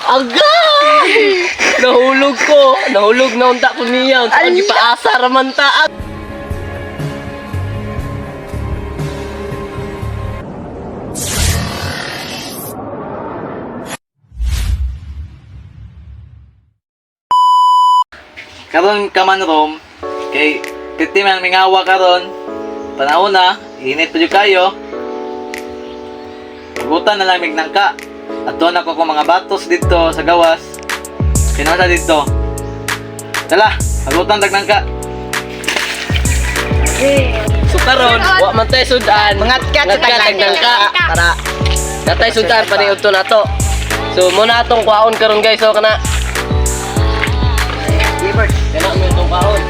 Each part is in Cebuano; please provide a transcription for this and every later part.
Agay! Nahulog ko. Nahulog na unta ko niya. Unta ko gipaasa raman ta. Karon ka man rom kay piti man mingawa karon. Panahon na, init pa jud kayo. Pagutan na lang mig nangka. Ato na ko ko mga batos dito sa gawas. Kinasa dito. Tala, pagutan tag nangka. So karon, wa man tayo sudan. Mangatkat sa Mangatkat tag nangka. Para natay sudan paniudto na to. So muna atong kwaon karon guys, so kana. Kana mo itong kwaon.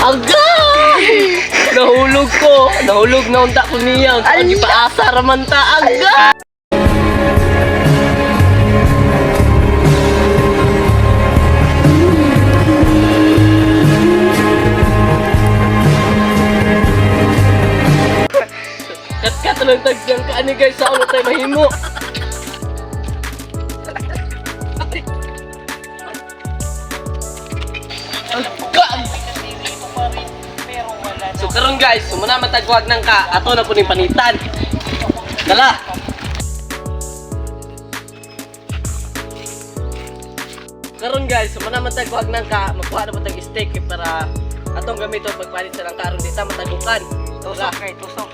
Agay! Nahulog ko. Nahulog na unta ko niya. Unta ko gipaasa raman ta. Agay! Kat-kat lang taggang kaani guys sa ulo tayo mahimo. Agay! So karon guys, sumuna matagwag ng ka, ato na po ning panitan. Dala. Karon guys, sumuna matagwag ng ka, magkuha na po tag steak eh, para atong gamiton pagpalit sa lang karon di ta matagukan. Tara. Tusok kay tusok.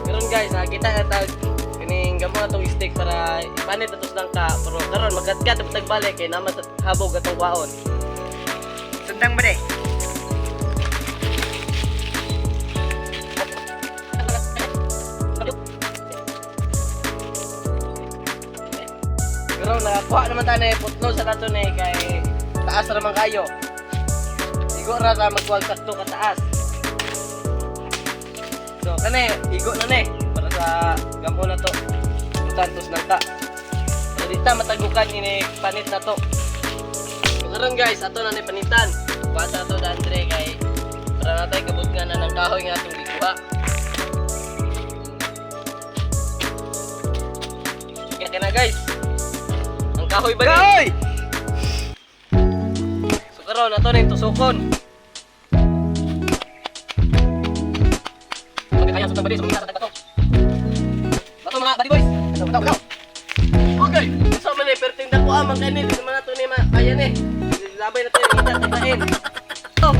Karon guys, nakita na tag kining gamo atong steak para ipanit atos lang ka pero karon magkatkat ang tagbalik kay naman sa habog atong kwaon. Sundang ba de? Pero nakakuha naman tayo na putlo sa nato ni kay taas ra man kayo. Igo ra ta magkuha sakto ka taas. So kani igo na ni para sa gamo na to. Tantos nang ta. So di ta matagukan ini panit na to. So karon guys, ato na ni panitan. Kuha sa ato da Andre kay para natay kabut nga na ng kahoy nga atong gikuha. Kaya na guys. Ang kahoy ba ni? Kahoy! So karon ato na yung tusukon. Okay, kaya sa bali, sa bato. Bato mga body boys. Bato, bato, bato. Okay, sa man eh perting dako ah man kani di man nato ni kaya ni. Labay na tayo kita taglain. Oh.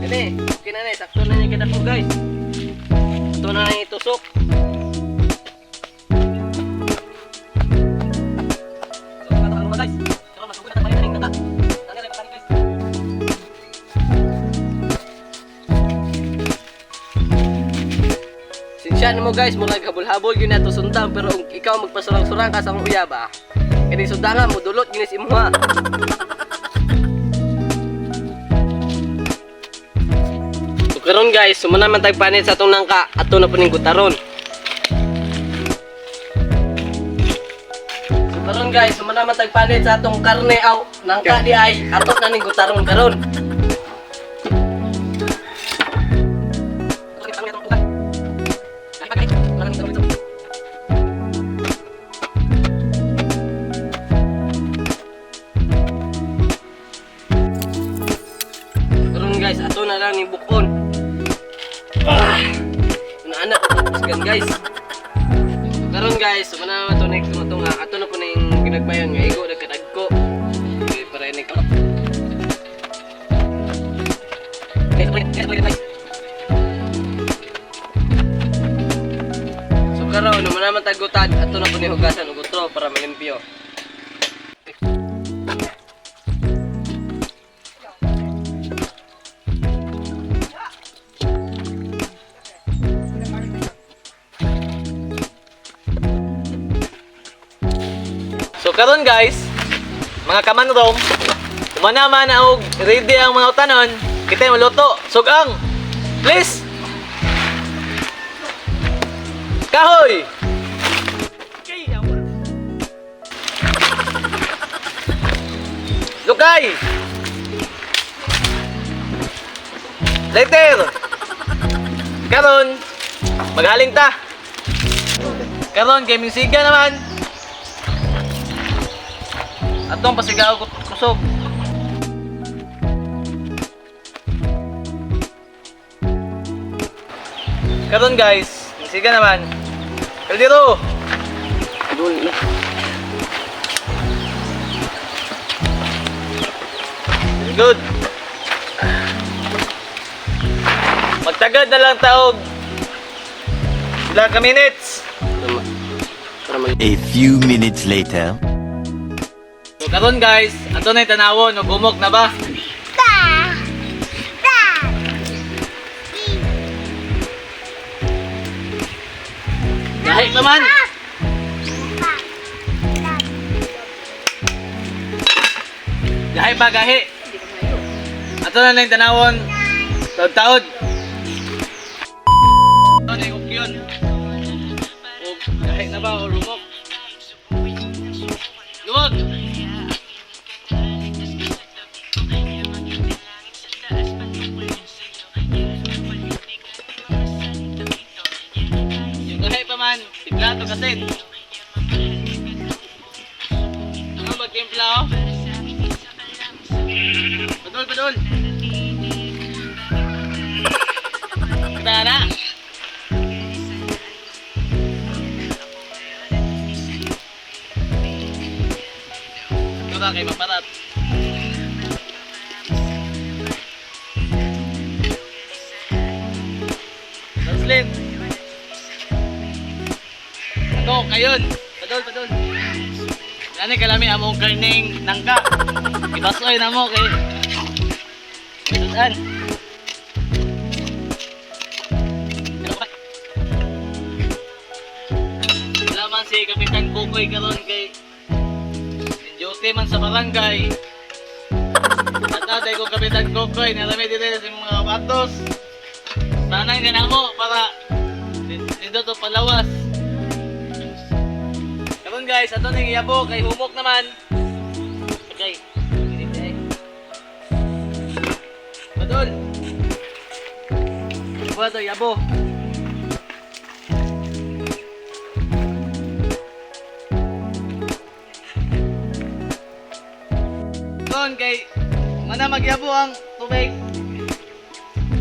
Kani, okay na ni, sakto na niya kadako guys. Ito na lang itusok. So, bato mga guys. Karon masugod na tayo ning naka. Nangala pa guys. Sinsya na mo guys, murag habol-habol yun nato sundang pero kung ikaw magpasurang-surang ka sa akong uyab ah. Kini sundanga mo dulot ginis imuha. So karon guys, sumuna man tag panit sa atong nangka, ato na puning gutaron. So karon guys, sumuna man tag panit sa atong karne aw nangka di ay ato na ning gutaron karon. Karon guys, ato na lang yung bukon. Ah! Una anak ko guys. So, karon guys, sumuna naman to next mo to nga ato na po na yung ginagmayon nga igo nagkadagko. Okay, para ini ka. So karon naman naman tagutan ato na po ni hugasan og utro para malimpyo. So karon guys, mga kamanrom, umana man og ready ang mga utanon, kita maluto. Sugang. Please. Kahoy. Lukay. Later. Karon, Maghaling ta. Karon kay mingsiga naman. Atong pasigaw ko kusog. Karon guys, mingsiga naman. Kaldero. Dul na. Very good. Magtagad na lang taog. Ilang ka minutes. Para mag A few minutes later. So karon guys, ato na yung tanawon, gumok na ba? Gahi naman. Gahi pa gahi. Ato na lang yung tanawon. Taod-taod. Ato na yung ukyon. O gahi na ba o lumok? Luwag! Yung gahi pa man, tiglato kasi. Ano magtimpla oh? Padol, padol. Kita na. Ito na kay maparat. Translate. Ako, kayon. Padol, padol. Gani kalami among karning nangka. Ibasoy na mo kay. Sudan. Wala man si Kapitan Kukoy karon kay duty man sa barangay. At natay ko Kapitan Kukoy, nalami dito sa mga kapatos. Tanang ka mo para dito to palawas. Karon guys, ato ning iyabo kay humok naman. Okay. Init ay. Padol. Buhat to yabo. Karon kay mana magyabo ang tubig.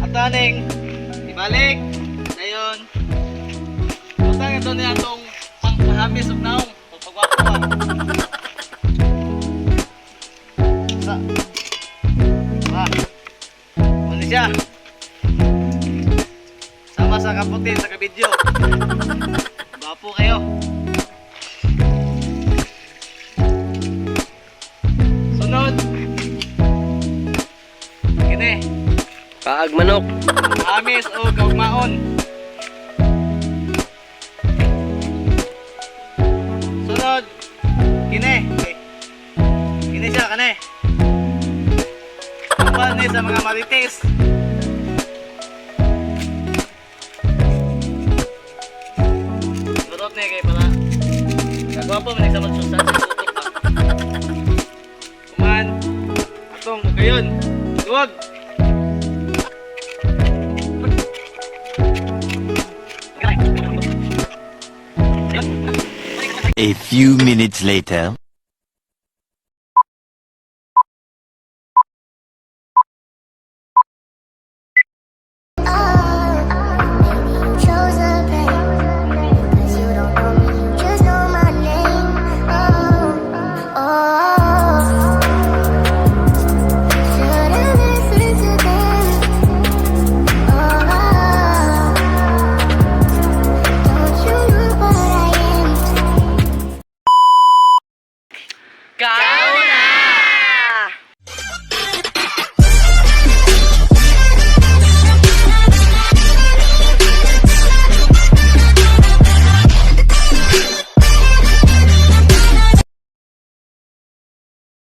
Ato aning ibalik. Dayon. Butang ito niya atong pangpahamis og naong pagpagwapo ba. Sa. Ba. Ano siya? Sama sa kaputi sa kabidyo. Gwapo kayo. Sunod. Kini, Paag manok. amis o kaugmaon. Sunod. Kini. Okay. Kini siya kani. Kapal ni sa mga marites. Sunod ni kay para. Kagwapo man sa magsusan sa tutok pa. Kuman. Atong kayon. Luwag. A few minutes later.